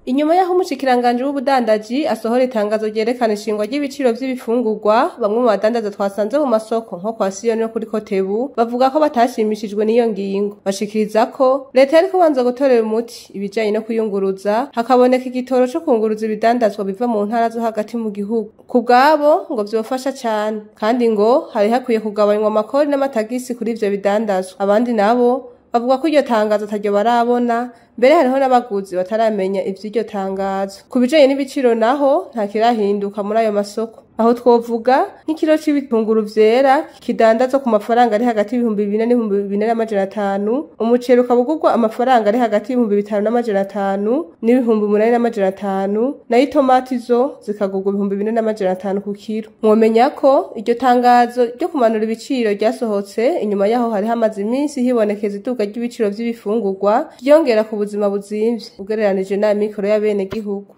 Inyuma y'aho umushikiranganji w'ubudandaji asohora itangazo ryerekana ishingwa ry'ibiciro vy'ibifungurwa, bamwe mu badandaza twasanze mu masoko nko kwa Siyoni no kuri Kotebu bavuga ko batashimishijwe n'iyo ngingo. Bashikiriza ko leta yariko ibanza gutorera umuti ibijanye no kuyunguruza, hakaboneka igitoro co kunguruza ibidandazwa biva mu ntara zo hagati mu gihugu. Ku bwabo ngo vyofasha cane, kandi ngo hari hakwiye kugabanywa amakori n'amatagisi kuri ivyo bidandazwa. Abandi nabo bavuga ko iryo tangazo ataryo barabona, mbere hariho n'abaguzi bataramenya ivy'iryo tangazo. Ku bijanye n'ibiciro naho nta kirahinduka muri ayo masoko. Aho twovuga nk'ikiro c'ibitunguru vyera kidandazwa ku mafaranga ari hagati y'4,000 n'ibihumbi 4,500, umuceri ukaba ugurwa amafaranga ari hagati y'5,500 n'ibihumbi 8,500, nayo itomati zo zikagurwa 4,500 ku kiro. Mwomenya ko iryo tangazo ryo kumanura ibiciro ryasohotse inyuma yaho hari hamaze iminsi hibonekeza iduga ry'ibiciro vy'ibifungurwa vyiyongera ku buzima buzimvye ugereranije n'amikoro y'abenegihugu.